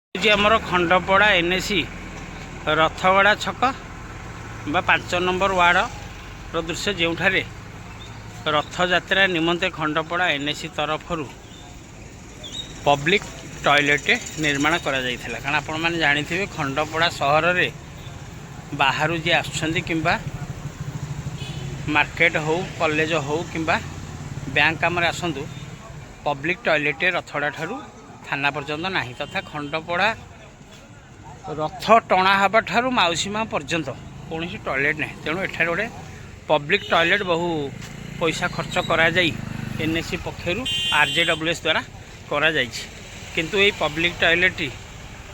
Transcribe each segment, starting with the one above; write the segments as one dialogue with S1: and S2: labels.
S1: ହେଉଛି ଆମର ଖଣ୍ଡପଡ଼ା ଏନ୍ଏସି ରଥଗଡ଼ା ଛକ ବା 5 ନମ୍ବର ୱାର୍ଡ଼ର ଦୃଶ୍ୟ, ଯେଉଁଠାରେ ରଥଯାତ୍ରା ନିମନ୍ତେ ଖଣ୍ଡପଡ଼ା ଏନ୍ଏସି ତରଫରୁ ପବ୍ଲିକ୍ ଟଏଲେଟ୍ ନିର୍ମାଣ କରାଯାଇଥିଲା। କାରଣ ଆପଣମାନେ ଜାଣିଥିବେ, ଖଣ୍ଡପଡ଼ା ସହରରେ ବାହାରୁ ଯିଏ ଆସୁଛନ୍ତି କିମ୍ବା ମାର୍କେଟ ହେଉ, କଲେଜ ହେଉ କିମ୍ବା ବ୍ୟାଙ୍କ କାମରେ ଆସନ୍ତୁ, ପବ୍ଲିକ୍ ଟଏଲେଟ୍ ରଥଗଡ଼ା ଠାରୁ ଥାନା ପର୍ଯ୍ୟନ୍ତ ନାହିଁ ତଥା ଖଣ୍ଡପଡ଼ା ରଥ ଟଣା ହେବା ଠାରୁ ମାଉସୀ ମା ପର୍ଯ୍ୟନ୍ତ କୌଣସି ଟଏଲେଟ୍ ନାହିଁ। ତେଣୁ ଏଠାରେ ଗୋଟେ ପବ୍ଲିକ୍ ଟଏଲେଟ୍ ବହୁ ପଇସା ଖର୍ଚ୍ଚ କରାଯାଇ ଏନ୍ଏସି ପକ୍ଷରୁ ଆର୍ ଜେ ଡବ୍ଲ୍ୟୁ ଏସ୍ ଦ୍ୱାରା କରାଯାଇଛି। କିନ୍ତୁ ଏଇ ପବ୍ଲିକ୍ ଟଏଲେଟ୍ଟି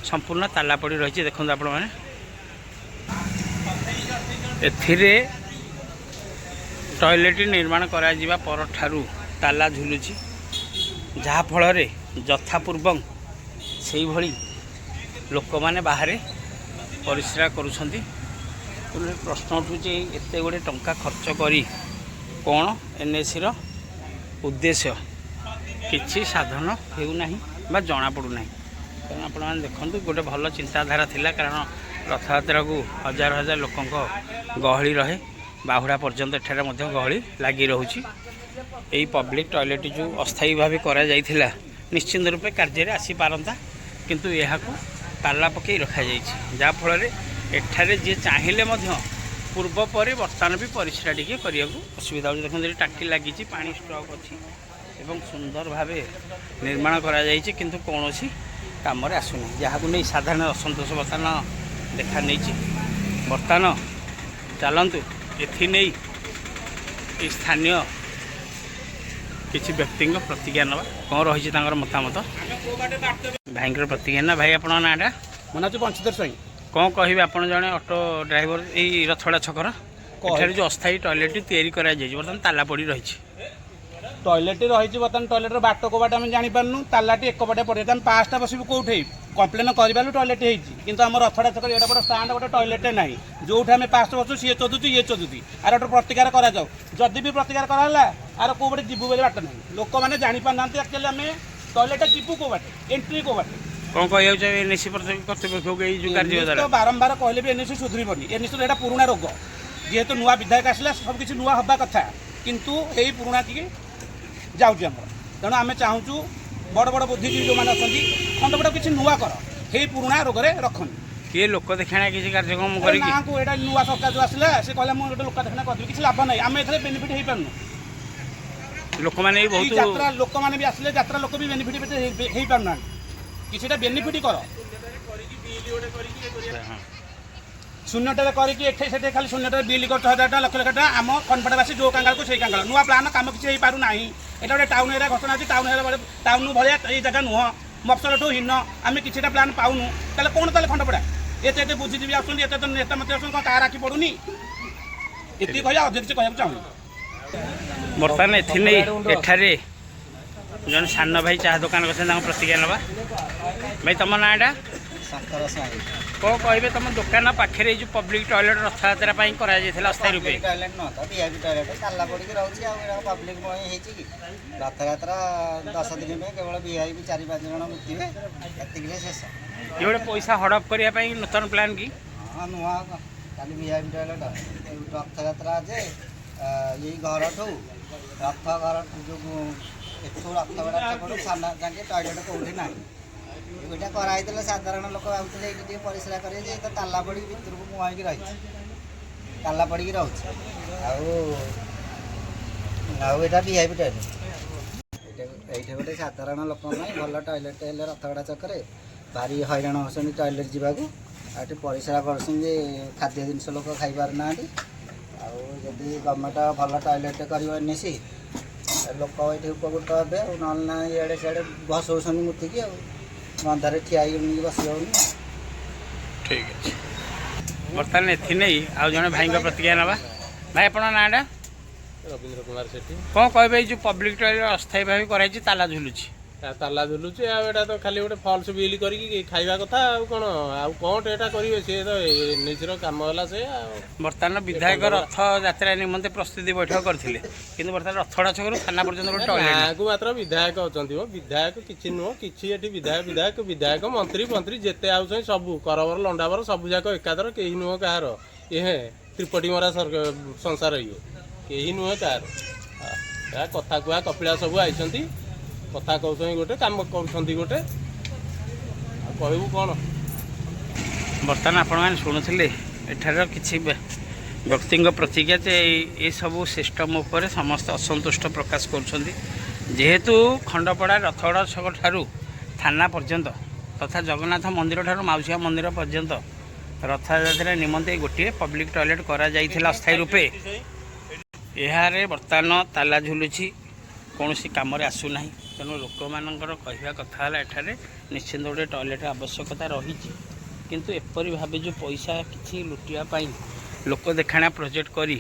S1: ସମ୍ପୂର୍ଣ୍ଣ ତାଲା ପଡ଼ି ରହିଛି। ଦେଖନ୍ତୁ ଆପଣମାନେ, ଏଥିରେ ଟଏଲେଟ୍ ନିର୍ମାଣ କରାଯିବା ପରଠାରୁ ତାଲା ଝୁଲୁଛି, ଯାହାଫଳରେ ଯଥାପୂର୍ବଂ ସେଇଭଳି ଲୋକମାନେ ବାହାରେ ପରିସ୍ରା କରୁଛନ୍ତି। ତେଣୁ ପ୍ରଶ୍ନ ଉଠୁଛି, ଏତେ ଗୁଡ଼ିଏ ଟଙ୍କା ଖର୍ଚ୍ଚ କରି କ'ଣ ଏନ୍ଏସିର ଉଦ୍ଦେଶ୍ୟ କିଛି ସାଧନ ହେଉନାହିଁ ବା ଜଣାପଡ଼ୁନାହିଁ? କାରଣ ଆପଣମାନେ ଦେଖନ୍ତୁ, ଗୋଟେ ଭଲ ଚିନ୍ତାଧାରା ଥିଲା, କାରଣ ରଥଯାତ୍ରାକୁ ହଜାର ହଜାର ଲୋକଙ୍କ ଗହଳି ରହେ। ବାହୁଡ଼ା ପର୍ଯ୍ୟନ୍ତ ଏଠାରେ ମଧ୍ୟ ଗହଳି ଲାଗି ରହୁଛି। ଏଇ ପବ୍ଲିକ୍ ଟଏଲେଟ୍ ଯେଉଁ ଅସ୍ଥାୟୀ ଭାବେ କରାଯାଇଥିଲା, ନିଶ୍ଚିନ୍ତ ରୂପେ କାର୍ଯ୍ୟରେ ଆସିପାରନ୍ତା। କିନ୍ତୁ ଏହାକୁ ତାଲା ପକାଇ ରଖାଯାଇଛି, ଯାହାଫଳରେ ଏଠାରେ ଯିଏ ଚାହିଁଲେ ମଧ୍ୟ ପୂର୍ବ ପରି ବର୍ତ୍ତମାନ ବି ପରିସ୍ରା ଟିକେ କରିବାକୁ ଅସୁବିଧା ହେଉଛି। ଦେଖନ୍ତୁ, ଏଠି ଟାଙ୍କି ଲାଗିଛି, ପାଣି ଷ୍ଟକ୍ ଅଛି ଏବଂ ସୁନ୍ଦର ଭାବେ ନିର୍ମାଣ କରାଯାଇଛି, କିନ୍ତୁ କୌଣସି କାମରେ ଆସୁନାହିଁ, ଯାହାକୁ ନେଇ ସାଧାରଣ ଅସନ୍ତୋଷ ବର୍ତ୍ତମାନ ଦେଖା ନେଇଛି। ବର୍ତ୍ତମାନ ଚାଲନ୍ତୁ, ଏଥିନେଇ ଏଇ ସ୍ଥାନୀୟ କିଛି ବ୍ୟକ୍ତିଙ୍କ ପ୍ରତିକ୍ରିୟା ନେବା, କ'ଣ ରହିଛି ତାଙ୍କର ମତାମତ। ଭାଇଙ୍କର ପ୍ରତିକ୍ରିୟା ନା। ଭାଇ, ଆପଣଙ୍କ ନାଁଟା?
S2: ମୋ ନାଁ ହେଉଛି ବଂଶୀଧର ସ୍ୱାଇଁ।
S1: କ'ଣ କହିବେ, ଆପଣ ଜଣେ ଅଟୋ ଡ୍ରାଇଭର ଏଇ ରଥଗଡ଼ା ଛକର। ଏଠାରେ ଯେଉଁ ଅସ୍ଥାୟୀ ଟଏଲେଟ୍ ତିଆରି କରାଯାଇଛି, ବର୍ତ୍ତମାନ ତାଲା ପଡ଼ି ରହିଛି।
S2: ଟଏଲେଟ୍ ରହିଛି, ବର୍ତ୍ତମାନ ଟଏଲେଟ୍ର ବାଟ କୋଉ ବାଟ ଆମେ ଜାଣିପାରୁନୁ। ତାଲାଟି ଏକ ପଟେ ପଡ଼ିଯାଇଛି। ଆମେ ପାସ୍ଟା ବସିବୁ କୋଉଠି? କମ୍ପ୍ଲେନ୍ କରିବାରୁ ଟଏଲେଟ୍ ହେଇଛି, କିନ୍ତୁ ଆମ ରଥଡ଼ା ଛକରେ ଏଇଟା ବଡ଼ ଷ୍ଟାଣ୍ଡ, ଗୋଟେ ଟଏଲେଟ୍ ନାହିଁ। ଯୋଉଠି ଆମେ ପାସ୍ଟା ବସୁ, ସିଏ ଚୋଦୁଛି, ଇଏ ଚୋଦୁଛି। ଆର ଗୋଟେ ପ୍ରତିକାର କରାଯାଉ। ଯଦି ବି ପ୍ରତିକାର କରାହେଲା, ଆର କୋଉ ବାଟେ ଯିବୁ ବୋଲି ବାଟ ନାହିଁ। ଲୋକମାନେ ଜାଣିପାରୁନାହାନ୍ତି ଆକ୍ଚୁଆଲି ଆମେ ଟଏଲେଟ୍ ଯିବୁ କୋଉ ବାଟେ, ଏଣ୍ଟ୍ରି କୋଉ ବାଟେ।
S1: କ'ଣ କହିବାକୁ ଚାହିଁବେ ଏନ୍ଏସି କର୍ତ୍ତୃପକ୍ଷକୁ ଏଇ ଯେଉଁ କାର୍ଯ୍ୟ
S2: ଏନ୍ଏସି
S1: ଦ୍ୱାରା?
S2: ତ ବାରମ୍ବାର କହିଲେ ବି ଏନ୍ଏସି ସୁଧରିବନି। ଏନ୍ଏସି ଏଇଟା ପୁରୁଣା ରୋଗ। ଯେହେତୁ ନୂଆ ବିଧାୟକ ଆସିଲା, ସବୁ କିଛି ନୂଆ ହେବା କଥା, କିନ୍ତୁ ଏଇ ପୁରୁଣା ଟିକେ ଯାଉଛି ଆମର। ତେଣୁ ଆମେ ଚାହୁଁଛୁ, ବଡ଼ ବଡ଼ ବୁଦ୍ଧିଜୀବୀ ଯେଉଁମାନେ ଅଛନ୍ତି, ଖଣ୍ଡପଡ଼ା କିଛି ନୂଆ କର, ହେଇ ପୁରୁଣା ରୋଗରେ ରଖନି।
S1: କିଏ ଲୋକ ଦେଖାଣିଆ କିଛି କାର୍ଯ୍ୟକ୍ରମ କରିକି
S2: ନାଁକୁ ଏଇଟା ନୂଆ ସରକାର ଯେଉଁ ଆସିଲା, ସେ କହିଲା ମୁଁ ଗୋଟେ ଲୋକ ଦେଖାଣିଆ କରିଦେବି। କିଛି ଲାଭ ନାହିଁ, ଆମେ ଏଥିରେ ବେନିଫିଟ୍ ହେଇପାରୁନୁ।
S1: ଲୋକମାନେ ବି
S2: ଏଇ
S1: ବହୁତ
S2: ଯାତ୍ରା ଲୋକମାନେ ବି ଆସିଲେ, ଯାତ୍ରା ଲୋକ ବି ବେନିଫିଟ୍ ହେଇପାରୁନାହାନ୍ତି। କିଛିଟା ବେନିଫିଟ୍ କର। ଶୂନ୍ୟଟାରେ କରିକି ଏଠି ସେଠି ଖାଲି ଶୂନ୍ୟଟାରେ ବିଲ୍ କରୁଛ, 1000 ଟଙ୍କା, ଲକ୍ଷ ଲକ୍ଷ ଟଙ୍କା। ଆମ ଖଣ୍ଡପଡ଼ାବାସୀ ଯୋଉ କାଙ୍ଗାଳକୁ ସେଇ କାଙ୍ଗାଳ। ନୂଆ ପ୍ଲାନ୍ କାମ କିଛି ହେଇପାରୁନାହିଁ। ଏଇଟା ଗୋଟେ ଟାଉନ୍ ଏରିଆ ଘୋଷଣା ଅଛି। ଟାଉନ୍ ଏରିଆ, ଟାଉନ୍ ଭଳିଆ ଏଇ ଜାଗା ନୁହଁ, ମଫସଲଠୁ ହୀନ। ଆମେ କିଛିଟା ପ୍ଲାନ୍ ପାଉନୁ। ତାହେଲେ କ'ଣ ତାହେଲେ ଖଣ୍ଡପଡ଼ା? ଏତେ ଏତେ ବୁଦ୍ଧିଜୀବୀ ଆସୁଛନ୍ତି, ଏତେ ଏତେ ନେତା ମନ୍ତ୍ରୀ ଆସୁଛନ୍ତି, କ'ଣ କାହାର ଆଖି ପଡ଼ୁନି? ଏତିକି କହିବା, ଅଧିକ କିଛି କହିବାକୁ ଚାହୁଁନି।
S1: ବର୍ତ୍ତମାନ ଏଥିନେଇ ଏଠାରେ ଜଣେ ସାନ ଭାଇ ଚାହା ଦୋକାନ କରିଛନ୍ତି, ତାଙ୍କ ପ୍ରତିକ୍ରିୟା ନେବା। ଭାଇ, ତମ ନାଁଟା?
S3: ଶଙ୍କର ସ୍ୱାଇଁ।
S1: କ'ଣ କହିବେ, ତମ ଦୋକାନ ପାଖରେ ଏଇ ଯେଉଁ ପବ୍ଲିକ୍ ଟଏଲେଟ୍ ରଥଯାତ୍ରା ପାଇଁ କରାଯାଇଥିଲା ଅସ୍ଥାୟୀ ରୂପେ?
S3: ଟଏଲେଟ୍ ନୁହଁ ତ, ଭିଆଇପି ଟଏଲେଟ୍, ତାଲା ପଡ଼ିକି ରହୁଛି। ଆଉ ଏଇଟା ପବ୍ଲିକ୍ ପାଇଁ ହେଇଛି କି? ରଥଯାତ୍ରା 10 ଦିନ ପାଇଁ କେବଳ ଭିଆଇପି ଚାରି ପାଞ୍ଚ ଜଣ ମୁତିବେ, ଏତିକିରେ ଶେଷ।
S1: ଇଏ ଗୋଟେ ପଇସା ହଡ଼ପ କରିବା ପାଇଁ ନୂତନ ପ୍ଲାନ୍ କି?
S3: ହଁ, ନୁହଁ ଆଉ କ'ଣ? କାଲି ଭିଆଇପି ଟଏଲେଟ୍। ରଥଯାତ୍ରା ଯେ ଏଇ ଘରଠୁ ରଥ ଘର ଯୋଉ ଏଠୁ ରଥଗଡ଼ା ଛକଠୁ ସାମ୍ନା ଯାକେ ଟଏଲେଟ୍ କେଉଁଠି ନାହିଁ। ଏଇଟା କରାହେଇଥିଲେ ସାଧାରଣ ଲୋକ ଭାବୁଥିଲେ ଏଇଠି ଟିକେ ପରିସ୍ରା କରିବେ ଯେ, ଏ ତ ତାଲା ପଡ଼ିକି ଭିତରକୁ ମୁହଁ ହେଇକି ରହିଛି, ତାଲା ପଡ଼ିକି ରହୁଛି। ଆଉ ଆଉ ଏଇଟା ଭିଆଇପି ଟଏଲେଟ୍। ଏଇଠି ଗୋଟେ ସାଧାରଣ ଲୋକଙ୍କ ପାଇଁ ଭଲ ଟଏଲେଟ୍ ହେଲେ, ରଥଗଡ଼ା ଛକରେ ଭାରି ହଇରାଣ ହେଉଛନ୍ତି ଟଏଲେଟ୍ ଯିବାକୁ। ଆଉ ଏଠି ପରିସ୍ରା କରୁଛନ୍ତି, ଖାଦ୍ୟ ଜିନିଷ ଲୋକ ଖାଇପାରୁନାହାନ୍ତି। ଆଉ ଯଦି ଗଭର୍ଣ୍ଣମେଣ୍ଟ ଭଲ ଟଏଲେଟ୍ କରିବ ଏନ୍ଏସି, ଲୋକ ଏଇଠି ଉପକୃତ ହେବେ। ଆଉ ନହେଲେ ନା ଇଆଡ଼େ ସିଆଡ଼େ ଭସଉଛନ୍ତି ମୁତିକି, ଆଉ ଗନ୍ଧରେ ଠିଆ ହେଇକି ବସି ହେଉନି।
S1: ଠିକ୍ ଅଛି। ବର୍ତ୍ତମାନ ଏଥିନେଇ ଆଉ ଜଣେ ଭାଇଙ୍କ ପ୍ରତିକ୍ରିୟା ନେବା। ଭାଇ, ଆପଣଙ୍କ ନାଁଟା?
S4: ରବୀନ୍ଦ୍ର କୁମାର ସେଠୀ।
S1: କ'ଣ କହିବେ, ଏଇ ଯେଉଁ ପବ୍ଲିକ୍ ଟଏଲେଟ୍ ଅସ୍ଥାୟୀ ଭାବେ କରାଯାଇଛି, ତାଲା ଝୁଲୁଛି?
S4: ତାଲା ଝୁଲୁଛି। ଆଉ ଏଇଟା ତ ଖାଲି ଗୋଟେ ଫଲ୍ସ ବିଲ୍ କରିକି ଖାଇବା କଥା। ଆଉ କ'ଣ, ଆଉ କ'ଣ ଏଇଟା କରିବେ? ସିଏ ତ ନିଜର କାମ ହେଲା ସେ ଆଉ।
S1: ବର୍ତ୍ତମାନ ବିଧାୟକ ରଥଯାତ୍ରା ନିମନ୍ତେ ପ୍ରସ୍ତୁତି ବୈଠକ କରିଥିଲେ, କିନ୍ତୁ ବର୍ତ୍ତମାନ ରଥଗଡ଼ା ଛକରୁ ଥାନା ପର୍ଯ୍ୟନ୍ତ ଗୋଟେ ଟଏଲେଟ୍ ନାହିଁ।
S4: ନାଁକୁ ମାତ୍ର ବିଧାୟକ ଅଛନ୍ତି ମ, ବିଧାୟକ କିଛି ନୁହଁ କିଛି ଏଠି। ବିଧାୟକ, ବିଧାୟକ, ବିଧାୟକ, ମନ୍ତ୍ରୀ ମନ୍ତ୍ରୀ ଯେତେ ଆଉଛନ୍ତି ସବୁ କରବର ଲଣ୍ଡାବର ସବୁ ଯାକ ଏକାଥର। କେହି ନୁହଁ କାହାର। ଇଏ ତ୍ରିପଟି ମରା ସଂସାର ଇଏ, କେହି ନୁହେଁ କାହାର। ଏହା କଥା କୁହା କପିଳା ସବୁ ଆଇଛନ୍ତି, କଥା କହୁଛନ୍ତି ଗୋଟେ, କାମ କରୁଛନ୍ତି ଗୋଟେ। ଆଉ କହିବୁ କ'ଣ?
S1: ବର୍ତ୍ତମାନ ଆପଣମାନେ ଶୁଣୁଥିଲେ ଏଠାର କିଛି ବ୍ୟକ୍ତିଙ୍କ ପ୍ରତିକ୍ରିୟା ଯେ ଏସବୁ ସିଷ୍ଟମ୍ ଉପରେ ସମସ୍ତେ ଅସନ୍ତୁଷ୍ଟ ପ୍ରକାଶ କରୁଛନ୍ତି। ଯେହେତୁ ଖଣ୍ଡପଡ଼ା ରଥଗଡ଼ ଛକ ଠାରୁ ଥାନା ପର୍ଯ୍ୟନ୍ତ ତଥା ଜଗନ୍ନାଥ ମନ୍ଦିର ଠାରୁ ମାଉସୀ ମା ମନ୍ଦିର ପର୍ଯ୍ୟନ୍ତ ରଥଯାତ୍ରା ନିମନ୍ତେ ଗୋଟିଏ ପବ୍ଲିକ୍ ଟଏଲେଟ୍ କରାଯାଇଥିଲା ଅସ୍ଥାୟୀ ରୂପେ, ଏହାରେ ବର୍ତ୍ତମାନ ତାଲା ଝୁଲୁଛି, କୌଣସି କାମରେ ଆସୁନାହିଁ। ତେଣୁ ଲୋକମାନଙ୍କର କହିବା କଥା ହେଲା, ଏଠାରେ ନିଶ୍ଚିନ୍ତ ଗୋଟେ ଟଏଲେଟ୍ ଆବଶ୍ୟକତା ରହିଛି, କିନ୍ତୁ ଏପରି ଭାବେ ଯେଉଁ ପଇସା କିଛି ଲୁଟିବା ପାଇଁ ଲୋକ ଦେଖାଣିଆ ପ୍ରୋଜେକ୍ଟ କରି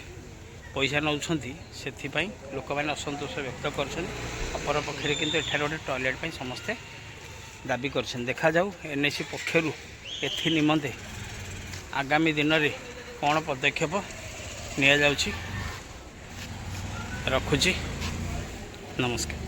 S1: ପଇସା ନେଉଛନ୍ତି, ସେଥିପାଇଁ ଲୋକମାନେ ଅସନ୍ତୋଷ ବ୍ୟକ୍ତ କରିଛନ୍ତି। ଅପରପକ୍ଷରେ କିନ୍ତୁ ଏଠାରେ ଗୋଟେ ଟଏଲେଟ୍ ପାଇଁ ସମସ୍ତେ ଦାବି କରିଛନ୍ତି। ଦେଖାଯାଉ ଏନ୍ଏସି ପକ୍ଷରୁ ଏଥି ନିମନ୍ତେ ଆଗାମୀ ଦିନରେ କ'ଣ ପଦକ୍ଷେପ ନିଆଯାଉଛି। ରଖୁଛି, ନମସ୍କାର।